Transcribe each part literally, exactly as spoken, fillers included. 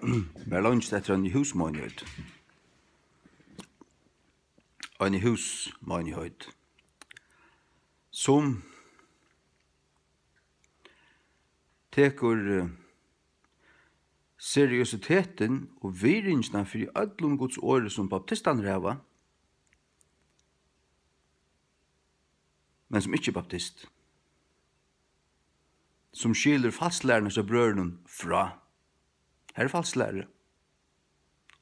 Mær leingist eftir eini húsmeinigheit. Eini húsmeinigheit, sum tekur, eh, seriøsitetin og virðingina fyri øllum Guds orði, sum baptistarnir hava, men sum ikki er baptist, sum skilur falslæruna hjá brøðrunum frá. Har er falslæra.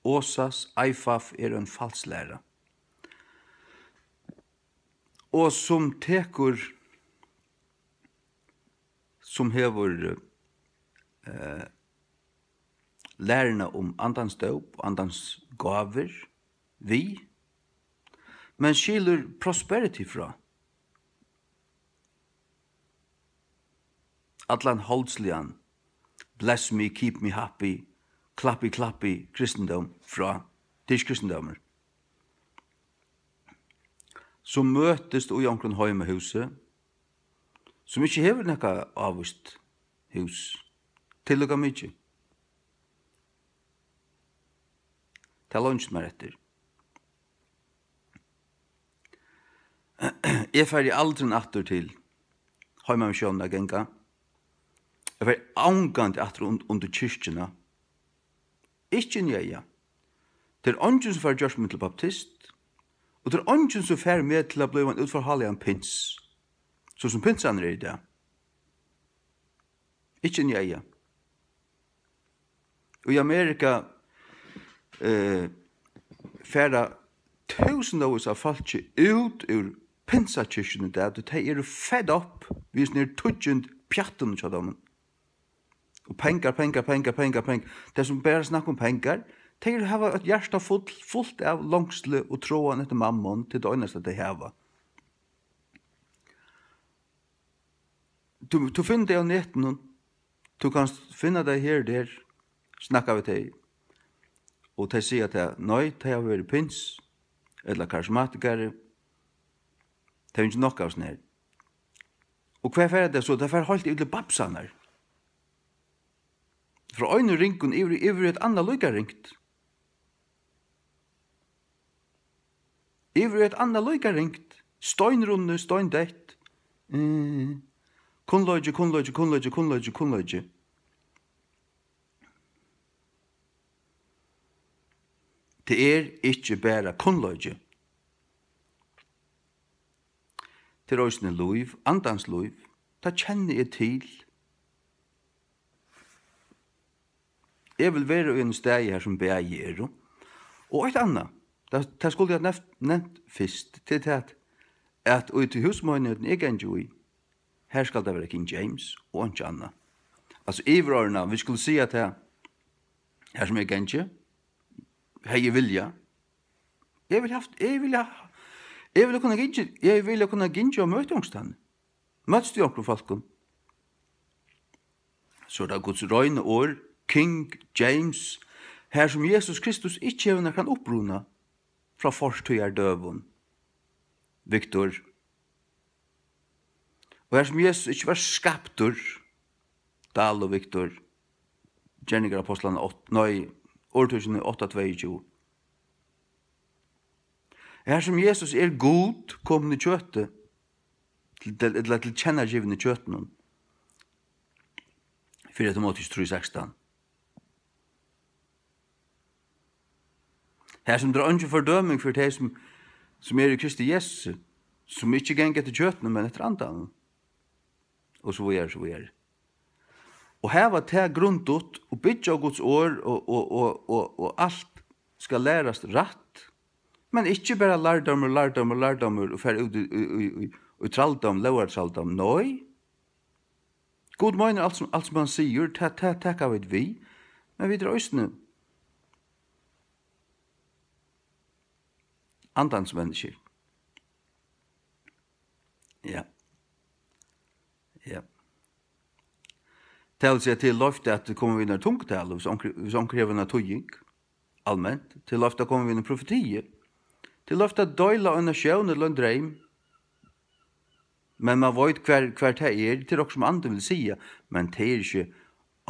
Osas, Eifaf er ein falslæra. Og sum tekur, sum hevur, eh, læruna um andans dóp og andans gávur við, men skilur prosperity frá. Allan holdsligan, bless me, keep me happy, klappi, klappi, kristindóm frá. Tað er ikki kristindómur. Sum møtist í onkrum heimahúsi, sum ikki hevur nakað ávíst hús. Tillíka mikið. Tað leingist mær eftir. Eg fari aldrin aftur til heimamissiónina at ganga. Eg fari ongantíð aftur und-, undir kirkjuna. Ikki inn í eyga. Tað er eingin, sum fær gjørt meg til baptist, og tað er eingin, sum fær meg til at blíva ein útforháligan pins, so sum pinsarnir eru í dag. Ikki inn í eyga. Í Amerika, eh, fara túsundavís av fólki út úr pinsakirkjuni í dag, tí tey eru fed up við hesum her tíggjunda pjattinum hjá teimum. Og pengar, pengar, pengar, pengar, pengar. Tey sum bara snakka um pengar, tey hava eitt hjarta full, fult av longsli og tráan eftir mammon, tað er tað einasta, tey hava. Tú, tú finnur tey á netinum. Tú kanst finna tey her og der, snakka við tey. Og tey siga tað, nei, tey hava verið pins, ella karismatikarar. Tey hava ikki nokk av sånn her. Og hvar fara tey so? Tey fara heilt yvir til babsarnar. Frá einum ringum yvir, yvir í eitt annað líka ringt. Yvir í eitt annað líka ringt. Steinrunnið, steindeytt. Eh, kunnleiki, kunnleiki, kunnleiki, kunnleiki, kunnleiki. Tað er ikki bara kunnleiki. Tað er eisini lív, andans lív. Tað kenni eg til. Eg vil vera í einum staði, har sum bæði eru. Og eitt annað, tað, tað skuldi eg havt nevnt, nevnt fyrst, tað er tað, at, at í tí húsmeinigheitini eg gangi í, har skal tað vera King James og einki annað. Altso, yvirordnað, vit skulu siga tað, har sum eg gangi, hevði eg viljað. Eg vil havt, eg vilja, eg vilja kunna gingið, eg vilja kunna gingið og møtt onkustaðni. Møtst við onkrum fólkum. So er tað Guds reina orð, King James, har sum Jesus Kristus ikki hevur nakran uppruna frá fortíðardøgum. Viktor. Og har sum Jesus ikki var skaptur, Dahl og Viktor, Gerningar Ápostlanna átta, nei, Orðtøkini átta tveyogtjúgu. Har sum Jesus er Gud komin í kjøti, til, til, ella tilkennagivin í kjøtinum, fyrra Timoteus trý sekstan. Har sum tað er eingin fordøming fyri tey, sum, sum eru í Kristi Jesusi, sum ikki ganga eftir kjøtinum, men eftir andanum, og so víðari, so víðari. Og hava tað grundigt og byggja á Guds orð og, og, og, og, og alt skal lærast rætt, men ikki bara lærdómur, lærdómur, lærdómur og fara út í, í, í, í, í trældóm, lógartrældóm. Nei. Gud meinar alt sum, alt sum hann sigur, tað, tað taka vit við, men vit eru eisini andans menniskjur. Ja. Ja. Tað vil siga, tað er loyvt at koma við einari tungutalu, hvis onkur, hvis onkur hevur eina týðing, alment. Tað er loyvt at koma við einum profetii. Tað er loyvt at deila eina sjón ella ein dreym. Men man veit, hvar, hvar tað er. Tað er okkurt, sum andin vil siga, men tað er ikki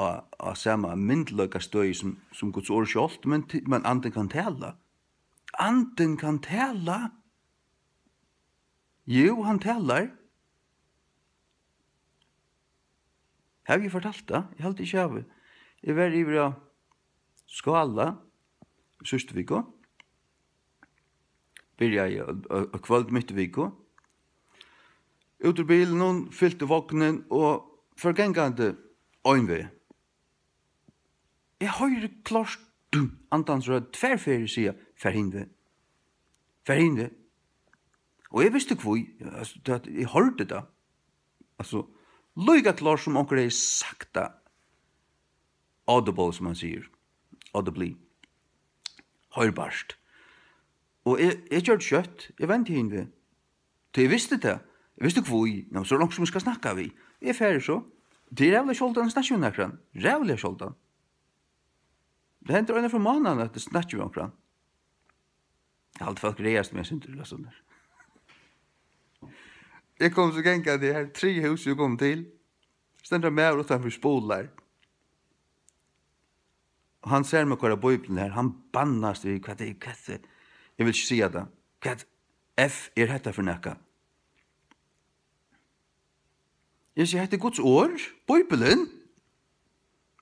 á, á sama myndugleikastøði sum, sum Guds orð sjálvt, men ti-, men andin kann tala. Andin kann tala. Jú, hann talar. Havi eg fortalt tað? Eg haldi, eg ikki havi. Eg var yvir á Skála í síðstu viku. Byrjaði á, á, á kvøld mitt í viku. Út úr bilinum, fylti vognin og fór gangandi ein veg. Eg hoyri klárt dum, andans rødd tvær ferðir siga: "Far hin veg. Far hin veg." Og eg visti hví, altso, tað at eg hoyrdi tað. Altso, líka klárt sum onkur hevði sagt tað. Audible, sum man sigur. Audibly. Hoyrbart. Og eg, eg gjørdi skjótt, eg vendi hin veg. Tí eg visti tað. Eg visti hví. Nú, so er onkur sum eg skal snakka við. Eg fari so. Tað er ræðuliga sjáldan eg snakki við nakran. Ræðuliga sjáldan. Tað hendir eina ferð um mánaðin, at eg snakki við onkran. Eg haldi, fólk ræðast meg eitt sindur, ella sovorðið. Eg kom so gangandi her, triðja hús eg kom til. Stendur ein maður uttanfyri, spolar. Og hann sær meg koyra Bíbliuna her, hann bannast við, hvat er, hvat er, eg vil ikki siga tað. Hvat F er hetta fyri nakað? Eg sigi: "Hetta er Guds orð, Bíblian.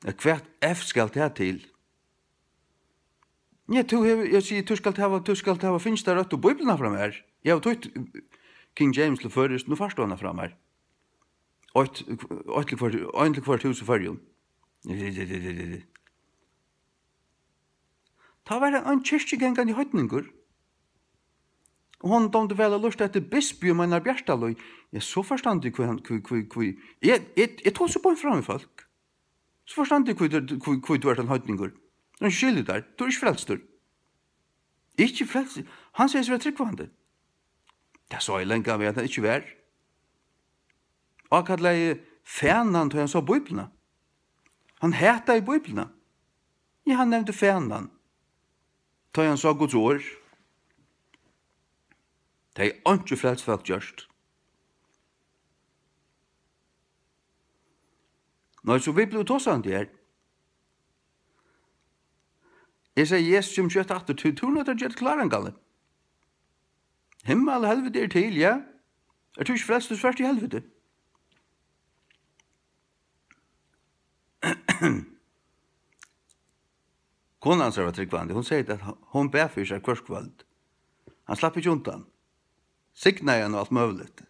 Ja, hvat F skal tað til?" "Ja, tú hevur," eg sigi, "tú skalt hava, tú skalt hava fingið ta røttu Bíbliuna frá mær. Eg havi týtt King James til føroyskt, nú fært tú hana frá mær. Eitt, eitt til hvørt, ein til hvørt hús í Føroyum." Tá var ein, ein kirkjugangandi heidningur, og honum dámdi væl at lurta eftir bispi um Einar Bjartalíð. Ja, so forstandi eg, hví hann, hví, hví, hví. Eg, eg, eg tosi beint fram við fólk. So forstandi eg, hví tú, hví, hví tú ert ein heidningur. Hann skilir tær. Tú ert ikki frelstur. Ikki frelstur? Hann segði seg vera trúgvandi. Tað sá eg langan veg, at hann ikki var. Ákallaði fanan, tá hann sá Bíbliuna. Hann hataði Bíbliuna. Ja, hann nevndi fanan, tá hann sá Guds orð. Tað hevði einki frelst fólk gjørt. Nei, so vit blivu tosandi her. Eg segði: "Jesus kemur skjótt aftur, tú, tú noyðist at gera teg kláran, galli. Himmal og helviti er til, ja. Ert tú ikki frelstur, so fert tú í helviti." Kona hansara var trúgvandi. Hon segði, at hon bað fyri sær hvørt kvøld. Hann slapp ikki undan. Signaði hann og alt møguligt.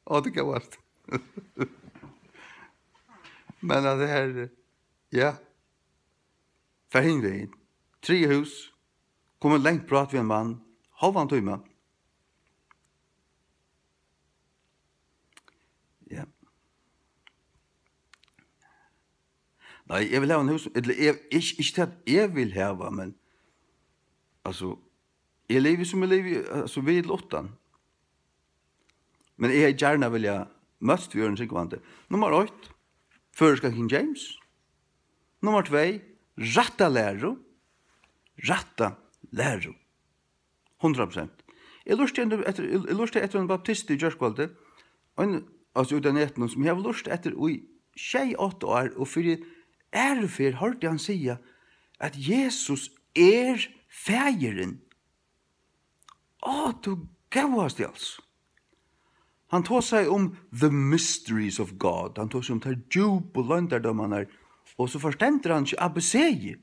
Á, tað er góðast. Men at det her, ja. Far hin vegin. Triðja hús. Kom eitt langt prát við ein mann. Hálvan tíma. Ja. Nei, eg vil hava ein hús, ella eg, ikki, ikki tað eg vil hava, men, altso, eg livi sum eg livi, altso, við ella uttan. Men eg hevði gjarna viljað møtst við øðrum trúgvandi. Nummar eitt, føroyska King James. Nummar tvey, rætta læru. Rætta læru. Hundrað prosent. Eg lurti eftir, eftir, eg, eg lurti eftir einum baptisti í gjárkvøldið, ein, altso, út av netinum, sum eg havi lurtað eftir í sjey, átta ár, og fyri aðru ferð hoyrdi hann siga, at Jesus er Faðirin. Á, tú góðasti, altso. Hann tosaði um the mysteries of God. Hann tosaði um tær djúpu loyndardómarnar. Og so forstendur hann ikki A B C.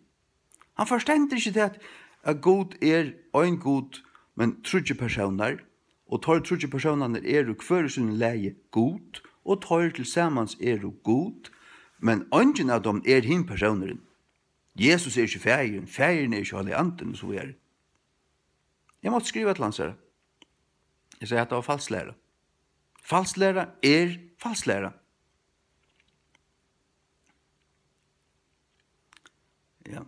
Hann forstendur ikki tað, at Gud er ein Gud, men tríggir persónar, og teir tríggir persónarnir eru hvør í sínum lagi Gud, og teir tilsamans eru Gud, men eingin av teimum er hin persónurin. Jesus er ikki Faðirin, Faðirin er ikki Heilagi Andin, og so víðari. Eg mátti skriva til hansara. Eg segði, at tað var falsk læra. Falsk læra er falsk læra. Ja.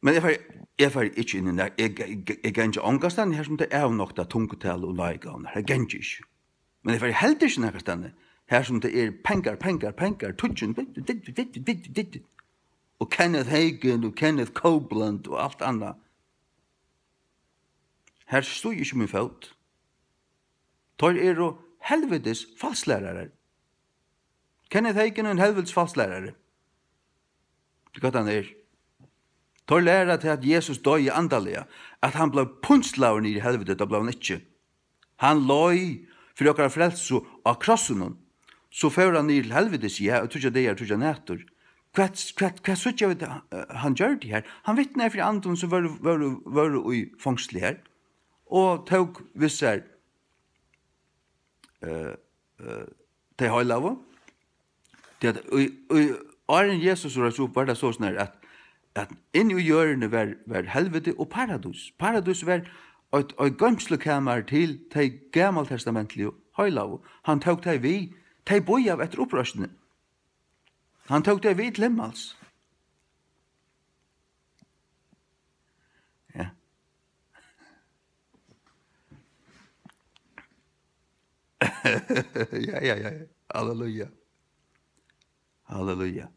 Men eg fari, eg fari ikki inn í nær, eg, eg, eg gangi ongastaðni har sum tað er avnoktað tungutala og náðigávurnar. Har gangi eg ikki. Men eg fari heldur ikki nakað stað, har sum tað er pengar, pengar, pengar, tíggju, dit, dit, dit, dit, dit, dit. Og Kenneth Hagin og Kenneth Copeland og alt annað. Har stígi eg ikki mín fót. Teir eru helvitis falsklærarar. Kenneth Hagin er ein helvitis falsklærari. Tað er gott, hann er. Teir læra tað, at Jesus doyði andaliga, at hann bleiv pínslaður niður í helviti, tað bleiv hann ikki. Hann leið fyri okkara frelsu á krossinum. So fór hann niður til helvitis, ja, og tríggjar dagar, tríggjar nætur. Hvat, hvat, hvat síggja vit, eh, hann gjørdi her? Hann vitnaði fyri andum, sum vóru, vóru, vóru í fongsli her, og tók við sær, eh, eh, tey heilagu. Tí at í, í, áðrenn Jesus reis upp, var tað soleiðis, at, at inni í jørðini var, var helviti og paradís. Paradís var eitt, eitt goymslukamar til tey gamaltestamentligu heilagu. Hann tók tey við, tey bíðaðu eftir uppreisnini. Hann tók tey við til himmals. Ja. Ja, ja, ja, ja. Halleluja. Halleluja.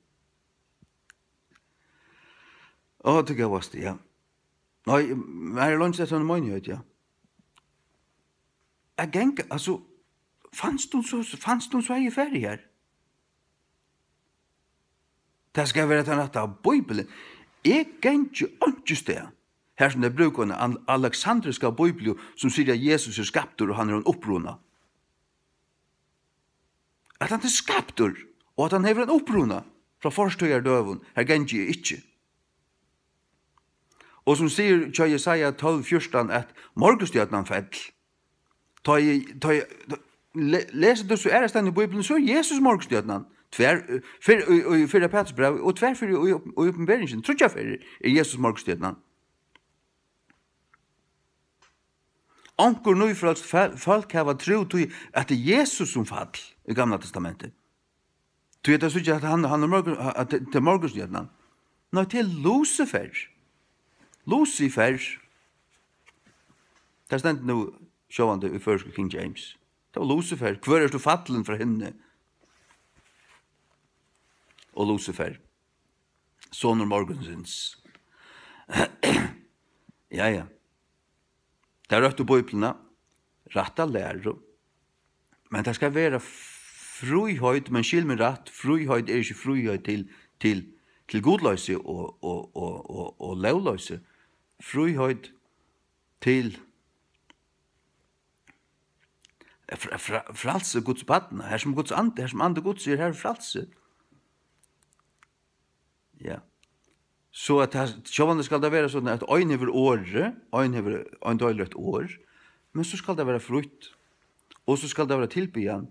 Ó, tú góðasti, ja. Nei, mær er langt eftir hann meinigheit, ja. At ganga, altso, fanst tú so, fanst tú so, eg fari her? Tað skal vera tann rætta Bíblian. Eg gangi einki stað, har sum tey brúka eina al-, aleksandriska bíbliu, sum sigur, at Jesus er skaptur og hann er ein uppruna. At hann er skaptur, og at hann hevur ein uppruna frá fortíðardøgum, har gangi eg ikki. Og sum sigur hjá Jesaja tólv fjúrtan, at morgunstjørnan fell. Tá eg, tá eg, tá, le-, lesur tú so aðrastaðni í Bíbliuni, so er Jesus morgunstjørnan. Tvær, eh, fyrr í, í fyrra Pætursbrævi og tvær ferðir í, í Opinberingini. Tríggjar ferðir er Jesus morgunstjørnan. Onkur nýfrelst fe-, fólk hava trúð tí, at tað er Jesus sum fall í Gamla Testamenti. Tí at tey síggja, at hann, hann er morgun-, at tað, tað er morgunstjørnan. Nei, tað er Lucifer. Lucifer. Tað stendur nú sjálvandi í føroysku King James. Tað var Lucifer. Hvør ert tú fallin frá himni? Og Lucifer, sonur morgunsins. Ja, ja. Tær røttu Bíbliuna, rætta læru. Men tað skal vera fríheit, men skil meg rætt, fríheit er ikki fríheit til, til, til gudloysi og, og, og, og, og lógloysi. Fríheit til fr-, fr-, frælsi Guds barna. Har sum Guds andi, har sum andi Guds er, har er frælsi. Ja. So at tað, sjálvandi skal tað vera soleiðis, at ein hevur orðið, ein hevur, ein deilir eitt orð, men so skal tað vera frítt, og so skal tað vera tilbiðjan,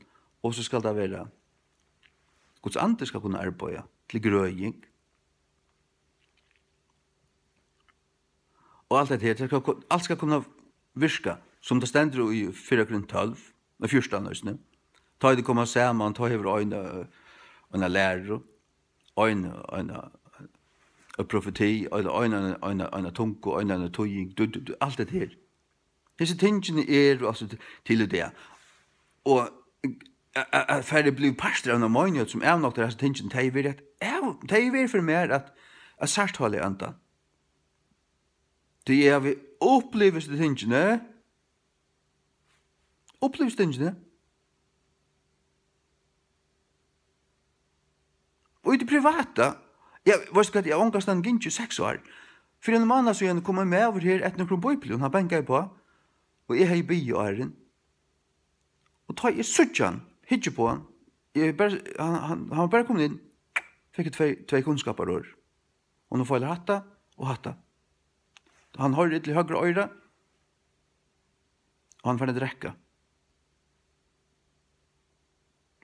og so skal tað vera, Guds andi skal kunna arbeiða til grøðing. Og alt hetta her, tað skal ku-, alt skal kunna virka, sum tað stendur í fyrra Korint tólv, og fjúrtan eisini. Tá ið tey koma saman, tá hevur ein, eh, eina læru, ein, ein, ein profeti, ein, ein, ein, ein, ein tungu, ein, ein týðing, du, du, du, alt hetta her. Hesi tingini eru altso til, til í dag. Og at, at, at fara at blíva partur av einum meinigheit sum avnoktar hasi tingini, tað hevði verið eitt av, tað hevði verið fyri mær at, at sært Heilaga Andan. Tí eg havi upplivað hesi tingini, upplivað hesi tingini, og í tí privata, ja, veitst tú hvat, eg havi ongastaðni gingið í seks ár. Fyri einum mánaða síðani kom ein maður her eftir nøkrum bíblium, hann bankaði uppá, og eg hevði biðið áðrenn. Og tá eg síggi hann, hyggi uppá hann, eg bara, hann, hann, hann var bara komin inn, fekk eg tvey, tvey kunnskaparorð. Honum feilar hatta og hatta. Hann hoyrir illa í høgra oyra, og hann fer at drekka.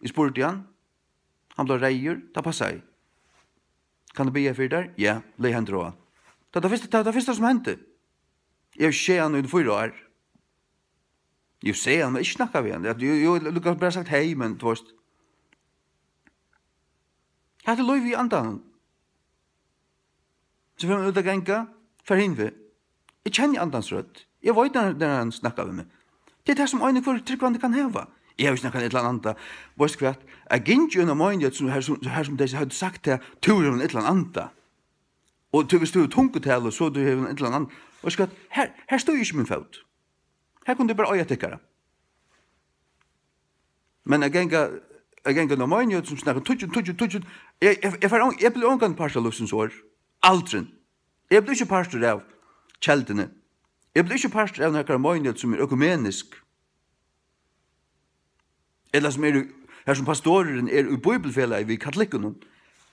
Eg spurdi hann, hann bleiv reyður, tað passaði. Kann eg biðja fyri tær? Ja, legði hendur á hann. Tað er tað fyrsta, tað er tað fyrsta sum hendi. Eg havi ikki sæð hann í fýra ár. Eg havi sæð hann, men ikki snakkað við hann. Eg, eg, eg, eg havi bara sagt hey, men tú veitst. Hatta er lívið í andanum. So fer mann út at ganga, fer hin veg. Eg kenni andans rødd. Eg veit, nær, nær hann snakkar við meg. Tað er tað, sum ein og hvør trúgvandi kann hava. Eg havi ikki nakran illan anda. Veitst hvat? Eg gingi inn á meinigheit, sum, har, sum, har sum tey høvdu sagt tað, tú hevur ein illan anda. Og tú, viss tú hevur tungutalu, so tú hevur ein illan anda. Veitst hvat? Her, her stígi ikki mín fót. Her kunnu tit bara eiga tykkara. Men at ganga, at ganga inn á meinigheit sum snakkar tíggju, tíggju, tíggju, eg, eg, eg fari on-, eg blívi ongan part av lívsins orð. Aldrin. Eg blívi ikki partur av kelduni. Eg blívi ikki partur av nakar meinigheit sum er økumenisk. Ella sum eru, har sum pastorurin er í bíbliufelagi við katolikkunum.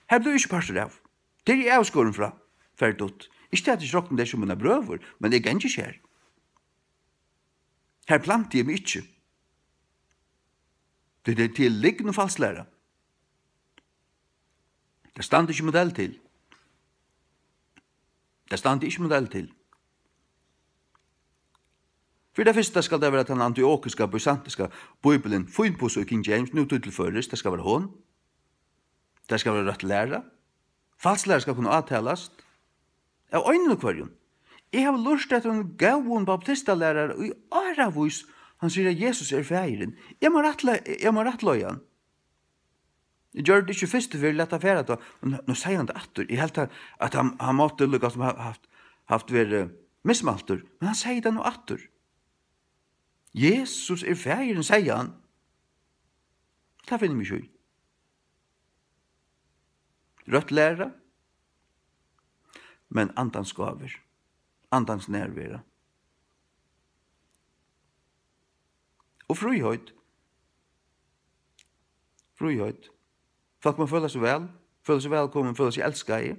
Har blívi eg ikki partur av. Tað eri eg avskorin frá, ferdigt. Ikki tað at eg ikki rokni tey sum mínar brøður, men eg gangi ikki har. Har planti eg meg ikki. Tí tað er til lygn og falsklæra. Tað standa ikki modell til. Tað standa ikki modell til. Fyri tað fyrsta skal tað vera tann antiokiska, bysantinska Bíblian, fínpussað í King James, nú til føroyskt, tað skal vera hon. Tað skal vera røtt læra. Falsklæra skal kunna átalast av einum og hvørjum. Eg havi lurtað eftir einum góðum baptistalærara í áravís. Hann sigur, at Jesus er faðirin. Eg má rættleiða, eg má rættleiða hann. Eg gjørdi tað ikki fyrstu ferð, lat tað fara tá. Men nú segði hann tað aftur. Eg helt, at, at hann, hann mátti líka sum ha-, havt, havt verið mismæltur. Men hann segði tað nú aftur. Jesus er faðirin, segði hann. Tað finn eg meg ikki í. Røtt læra, men andans gávur, andans nærvera. Og fríheit. Fríheit. Fólk má føla seg væl, føla seg vælkomin, føla seg elskaði.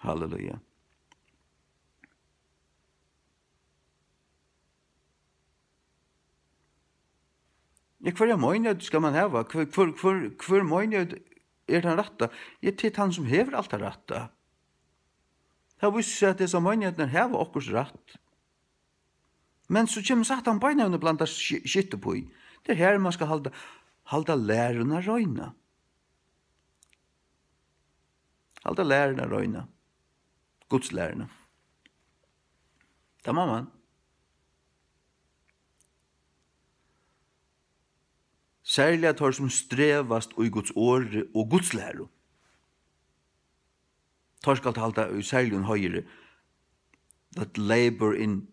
Halleluja. Ja, hvørja meinigheit skal man hava? Hvør, hvør, hvør, hvør meinigheit er tann rætta? Ja, tað er tann, sum hevur alt tað rætta. Tað vísir seg, at hesar meinigheiternar hava okkurt rætt. Men so kemur Satan beinanvegin og blandar ski-, skitt upp í. Tað er her, man skal halda, halda læruna reina. Halda læruna reina. Guds læruna. Tað má man. Serliga teir, sum strevast í Guds orði og Guds læru. Teir skalt halda í serligum heiðri, that labor in,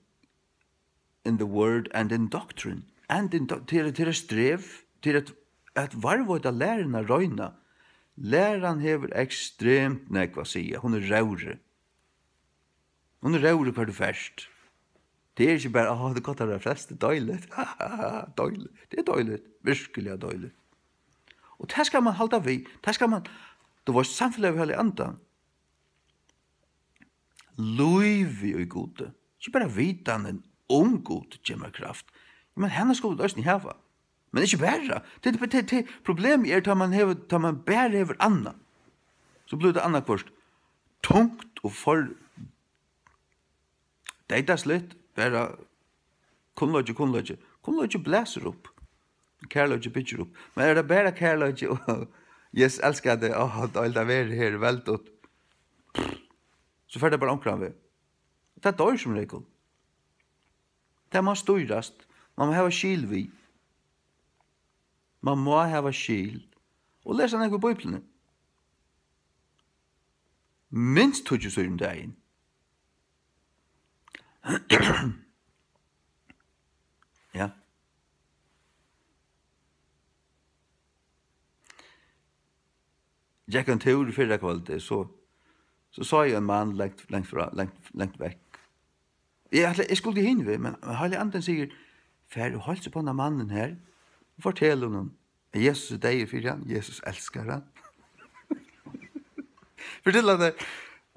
in the word and in doctrine. And in doc-, til, til eitt strev, til at, at varðveita læruna reina. Læran hevur ekstremt nógv at siga. Hon er róðri. Hon er róðri, hvar tú fert. Tað er ikki bara, «Á, tað er gott at vera frelst, tað er deiligt.» Deiligt. Tað er deiligt. Virkuliga deiligt. Og tað skal man halda við. Tað skal man, tú veitst, samfelag við Heilaga Andan. Lívið í Gudi. Ikki bara vitanin um Gud gevur mær kraft. Men hana skulu vit eisini hava. Men ikki bara. Tað, tað, tað, tað, problemið er, tá man hevur, tá man bara hevur annað. So blívur tað annaðhvørt tungt og for deyðaslitt, bara kunnleiki, kunnleiki. Kunnleiki blæsir upp. Kærleiki byggir upp. Men er tað bara kærleiki og, «Jesus elskar teg, áh, deiligt at vera her, vel tú.» So fer tað bara onkran veg. Tað doyr sum regul. Tað má stýrast. Man má hava skil við. Man má hava skil. Og lesa nógv í Bíbliuni. Minst tíggju síður um dagin. Ja. Gekk ein túr í fyrrakvøldið, so, so sá eg ein mann langt, langt frá, langt, langt vekk. Eg ætli, eg skuldi hin veg, men Heilagi Andin sigur, «Far og heilsa upp á henda mannin her, og fortel honum, at Jesus er deyður fyri hann, Jesus elskar hann.» Forstilla tær,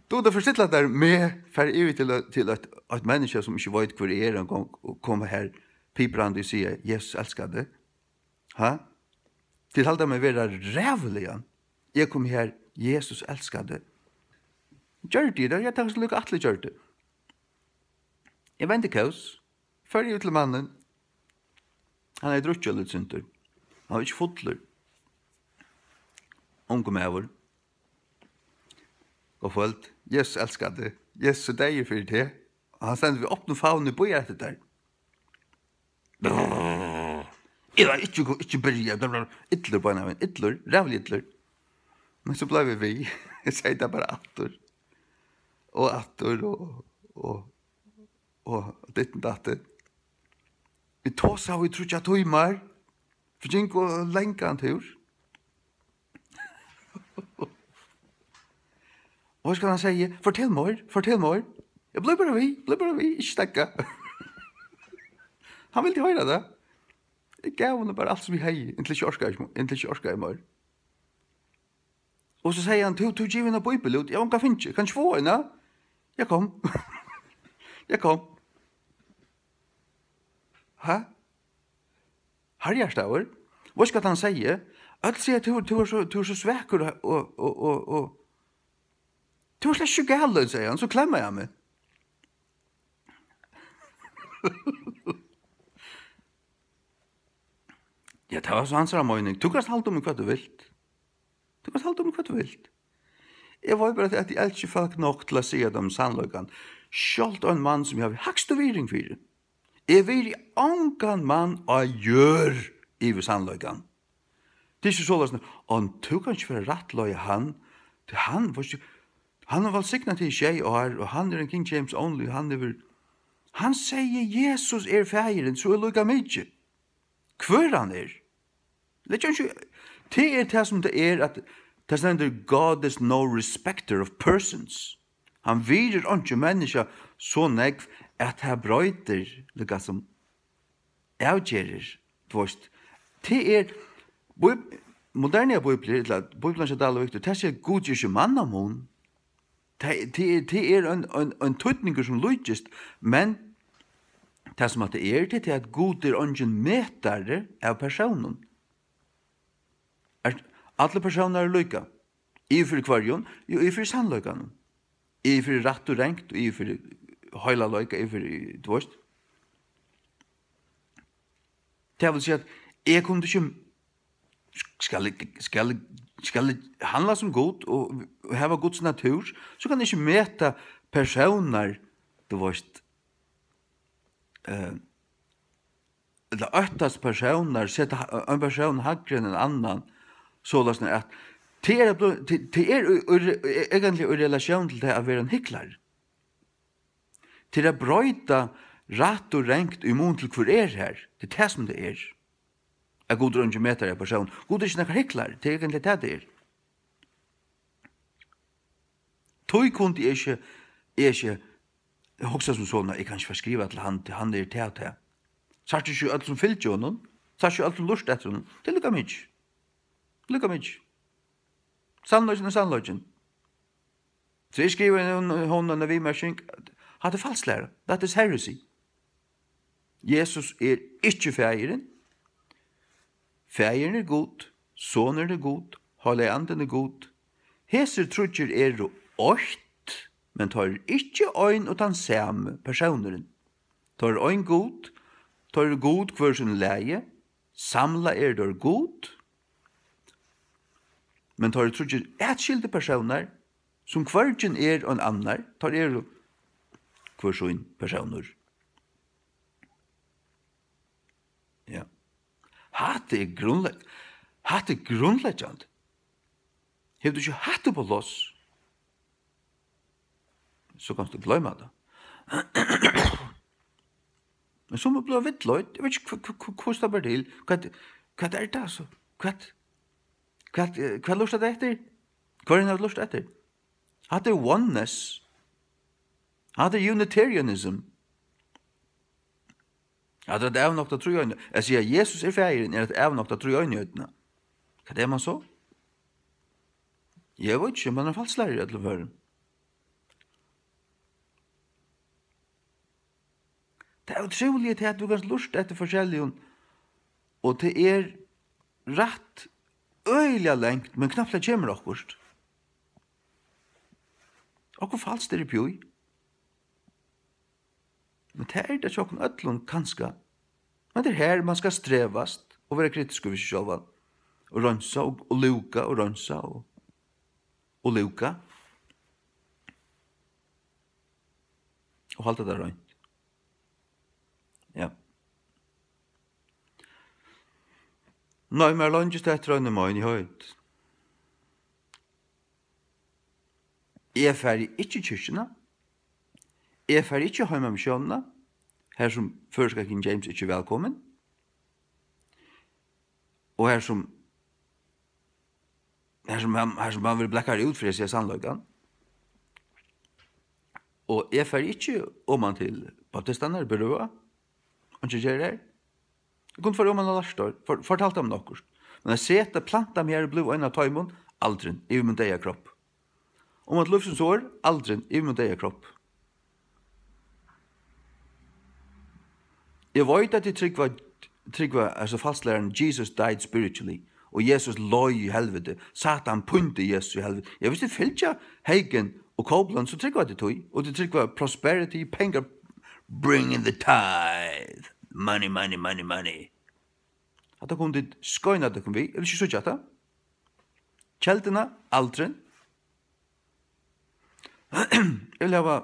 tú, tú forstilla tær meg fara yvir til, til eitt, eitt menniskja, sum ikki veit, hvør eg eri, og kom, og koma her piprandi og siga, «Jesus elskar teg.» Ha? Tit halda meg vera ræðuligan? Eg kom her, Jesus elskar teg. Gjørdi eg tað? Ja, tað var so líka, Atli gjørdi. Eg vendi kós, fór yvir til mannin. Hann hevði drukkið eitt sindur. Hann var ikki fullur. Ungur maður. Gott kvøld. Jesus elskar teg. Jesus er deyður fyri teg. Og hann stendur við opnum favni og bíðar eftir tær. Eg var ikki, ikki byrja. Blá, blá, blá. Illur beinanvegin. Illur. Ræðuliga illur. Men so bleiv eg við. Eg segði tað bara aftur. Og aftur og, og ditten datte. Vit tosaðu í tríggjar tímar. Vit gingu langan túr. Og veitst hvat hann segði? "Fortel meir, fortel meir." "Eg bleiv bara við, bleiv bara við, ikki steðga." Hann vildi hoyra tað. Eg gav honum bara alt sum eg hevði, inntil eg ikki orkaði, inntil eg ikki orkaði meir. Og so segði hann: "Tú, tú givið eina bíbel út?" "Eg havi ongan fingið. Kann eg ikki fáa eina?" "Ja, kom." "Ja, kom." Ha? Harðhjartaður. Veitst hvat hann segði? "Øll siga, tú, tú er so, tú er so svakur og, og, og, og, og tú er slett ikki galin," segði hann, so klemmaði hann meg. Ja, tað var so hansara meining. Tú kanst halda um hvat tú vilt. Tú kanst halda um hvat tú vilt. Eg veit bara, at eg elski fólk nokk til at siga teimum sannleikan. Sjálvt ein mann, sum eg havi hægstu virðing fyri. Eg virði ongan mann á jørð yvir sannleikan. Tað er ikki soleiðis, "Á, tú kanst ikki fara at rættleiða hann, tí hann, veitst tú, hann hevur vælsignað teg í sjey ár, og hann er ein King James only, og hann hevur," hann segði, "Jesus er faðirin, so er líka mikið, hvør hann er." Leggja ikki, tað er tað, sum tað er, at tað stendur: "God is no respecter of persons." Hann virðir einki menniskja so nógv, at tað broytir, líka sum avgerðir, tú veitst. Tað er, bíb-, moderna bíbliur, ella bíblian hjá Dahl og Victor, tað sigur, Gud ger ikki mannamun. Tað, tað er, tað er ein, ein, ein týdningur, sum líkist, men tað, sum at tað er, tað er, at Gud er eingin metari av persónum. Er, allir persónar eru líka. Yvir fyri hvørjum? Jú, yvir fyri sannleikanum. Yvir fyri rætt og rangt, og yvir fyri heilagleika, yvir fyri, tú veitst. Tað vil siga, at eg kundi ikki, skal eg, skal eg, skal eg handla sum Gud og, og hava Guds natúr, so kann eg ikki meta persónar, tú veitst, eh, ella óttast persónar, seta ha-, ein persón hægri enn ein annan, soleiðis at tað er at bli-, tað, tað er í, í, eigentliga í relatión til tað at vera ein hyklari. Tað er at broyta rætt og rangt í mun til, hvør er har. Tað er tað, sum tað er. At Gud er eingin metari av persón. Gud er ikki nakar hyklari. Tað er eigentliga tað, tað er. Tí kundi eg ikki, eg ikki hugsa sum so, nei, eg kann ikki fara at skriva til hann, tí hann er tað og tað. Sært tú ikki øll sum fylgja honum? Sært tú ikki øll sum lurta eftir honum? Tað er líka mikið. Líka mikið. Sannleikin er sannleikin. So eg skrivi honum eina viðmerking. Hatta er falsk læra. That is heresy. Jesus er ikki Faðirin. Faðirin er Gud, Sonurin er Gud, Heilagi Andin er Gud. Hesir tríggir eru eitt, men teir eru ikki ein og tann sami persónurin. Teir eru ein Gud, teir eru Gud hvør sínum lagi, samlað eru teir Gud, men teir eru tríggir atskildir persónar, sum hvørgin er ein annar, teir eru hvør sín persónur. Ja. Hatta er grundlegg-, hatta er grundleggjandi. Hevur tú ikki hatta upp á pláss, so kanst tú gloyma tað. Men sum er blivið villleitt, eg veit ikki, hva, hva, hva, hvussu tað ber til. Hvat, hvat er tað so? Hvat, hvat, eh, hvat lurtar tað eftir? Hvørjum hevur lurtað eftir? Hatta er oneness. Hatta er unitarianism. Hatta er at avnokta tríeini-, at siga, Jesus er Faðirin, er at avnokta tríeinigheitina. Hvat er man so? Eg veit ikki, man er falslærari í øllum førum. Tað er ótrúligt, at tú kanst lurta eftir forskelligum, og tað er rætt øgiliga langt, men knappliga kemur okkurt. Okkurt falskt er uppi í. Men tað er tað hjá okkum øllum, kanska. Men tað er her, man skal strevast og vera kritiskur við seg sjálvan. Og reinsa og, og lúka og reinsa og, og lúka. Og halda tað reint. Ja. Nei, mær leingist eftir einum einigheit. Eg fari ikki í kirkjuna. Eg fari ikki heim á missiónina. har sum føroyska King James ikki er vælkomin, og har sum, har sum hann, har sum hann verður blakkaður út fyri at siga sannleikan. Og eg fari ikki oman til baptistarnar, berøa, einki at gera har. Eg kundi farið oman á Lartor, for, fortalt teimum okkurt. Men at seta, planta meg har og blíva ein av teimum, aldrin, yvir mín deyða kropp. Um at lívsins orð, aldrin, yvir mín deyða kropp. Eg veit, at tit trúgva, trúgva, altso, falsklæran, Jesus died spiritually, og Jesus leið í helviti. Satan píndi Jesus í helviti. Ja, viss tit fylgja Hagin og Copeland, so trúgva tit tí, og tit trúgva prosperity, pengar, bring in the tithe, money, money, money, money. Hatta kunnu tit skeina tykkum við. Eg vil ikki síggja hatta. Kelduna, aldrin. Eg vil hava,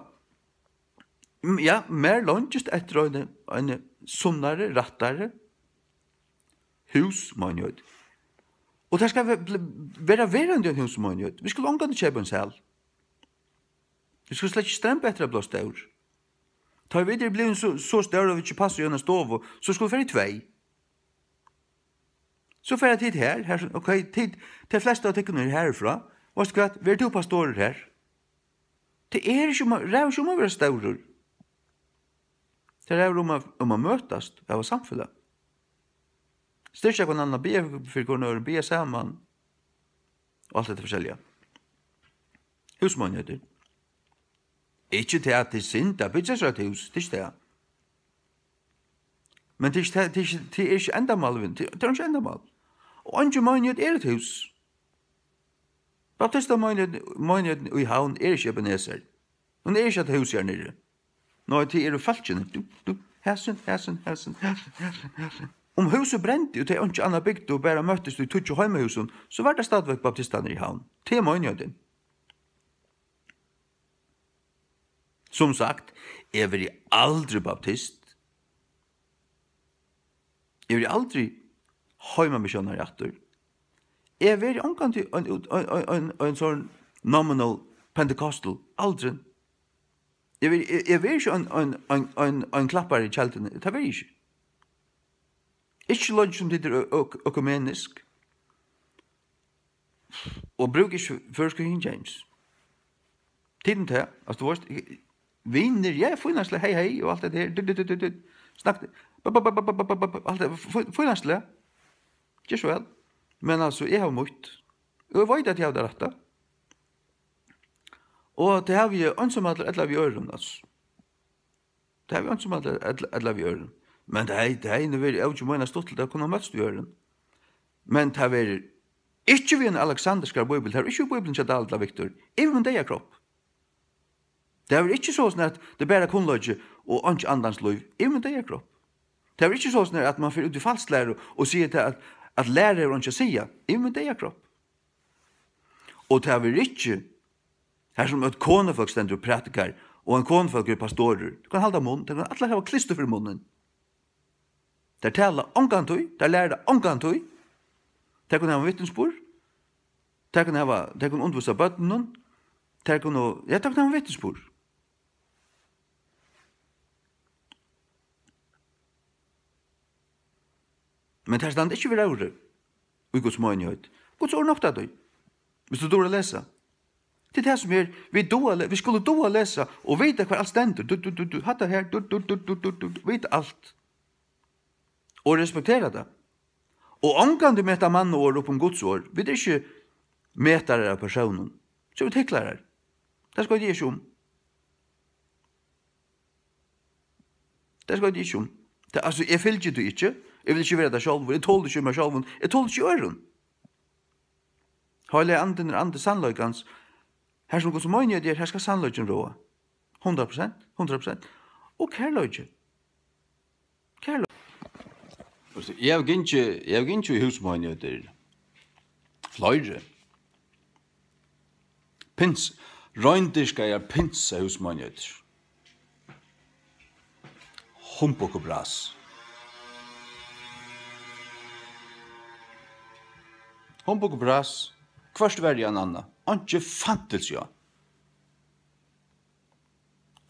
mm, ja, mær leingist eftir eini, eini sunnari, rættari húsmeinigheit. Og tað skal ve-, ble-, vera verandi ein húsmeinigheit. Vit skulu ongantíð keypa ein sal. Vit skulu slett ikki stremba eftir at blíva stór. Tá vit eru blivin so, so stór, at vit ikki passa í eina stovu, so skulu vit fara í tvey. So fara tit har, har, ok, tit, tey flestu av tykkum eru harfrá. Veitst tú hvat, ver tú pastorur har. Tað er ikki um at, ræður ikki um at vera stórur. Tað ræður um at, um at møtast, hava samfelag. Styrkja hvønn annan, biðja fyri, fyri hvørjum øðrum, biðja saman. Og alt hetta forskelliga. Húsmeinigheiti. Ikki tað, at tað er synd at byggja sær eitt hús, tað er ikki tað. Men tað er ikki, tað er ikki, tað er ikki endamálið við, tað, tað er ikki endamál. Og eingin meinigheit er eitt hús. Baptista meinigheit, meinigheitin í Havn er ikki Ebenezer. Hon er ikki eitt hús her niðri. Nei, tað eru fólkini. Du, du, hasin, hasin, hasin, hasin, hasin, hasin. Um húsið brendi, og tey einki annað bygdu, og bara møttust í tíggju heimahúsum, so var tað stadigvæk baptistarnir í Havn. Tað er meinigheitin. Sum sagt, eg verði aldri baptist. Eg verði aldri heimamissiónari aftur. Eg verði ongantíð ein út-, ein, ein, ein, ein sånn nominal Pentecostal, aldrin. Eg verði, eg, eg verði ikki ein, ein, ein, ein, ein klappari í kelduni, tað verði eg ikki. Ikki so leingi sum tit eru ø-, ø-, økumenisk. Og brúk ikki føroysku King James. Tit um tað, altso, tú veitst, vinir, ja, fínasta, hey, hey, og alt det der, du, du, du, du, du. Snakk, ba, ba, ba, alt det, fí-, fínasta. Ger so væl. Men altso, eg havi mítt. Og eg veit, at eg havi tað rætta. Og tað havi eg einsamallur ella við øðrum, altso. Tað havi eg einki um at ella, ella við øðrum. Men tað hevði, tað hevði nú verið ógemeina stuttligt at kunna møtst við øðrum. Men tað verður ikki við ein aleksandriskari bíbel, tað er ikki í bíbliuni hjá David ella Victor, yvir mín deyða kropp. Tað verður ikki soleiðis, at tað er bara kunnleiki og einki andans lív, yvir mín deyða kropp. Tað verður ikki soleiðis, at mann fer út í falsklæru og sigur tað, at, at læra hevur einki at siga, yvir mín deyða kropp. Og tað verður ikki, har sum eitt konufólk stendur og prædikar, og ein konufólk er pastorur. Tú kann halda munn, tey kunnu allar hava klistur fyri munnin. Tær tala ongantíð, tær læra ongantíð. Tær kunnu hava ein vitnisburð. Tær kunnu hava, tær kunnu undirvísa børnunum. Tær kunnu, ja, tær kunnu hava ein vitnisburð. Men tær standa ikki við róðri í Guds meinigheit. Guds orð noktar tí. Viss tú dugir at lesa. Tað er tað sum er, vit duga at le-, vit skulu duga at lesa og vita hvar alt stendur. Du, du, du, du, hatta her, du, du, vita alt. Og respektera tað. Og ongantíð meta mannaorð upp um Guds orð. Vit eru ikki metarar av persónum. So vit hyklarar. Tað skoyt eg ikki um. Tað skoyt eg ikki um. Tað, altso, eg fylgi tí ikki. Eg vil ikki vera tað sjálvur. Eg toli ikki meg sjálvum. Eg toli ikki øðrum. Heilagi Andin er andi sannleikans. Har sum Guds meinigheit er, har skal sannleikin ráða. Hundrað prosent, hundrað prosent. Og kærleiki. Kærleiki. Eg havi gingið, eg havi gingið í húsmeinighetir. Fleiri. Pins-, reindýrkaðar pinsahúsmeinighetir. Humbug og bras. Humbug og bras. Hvørt verri enn annað. Einki fantilsi á.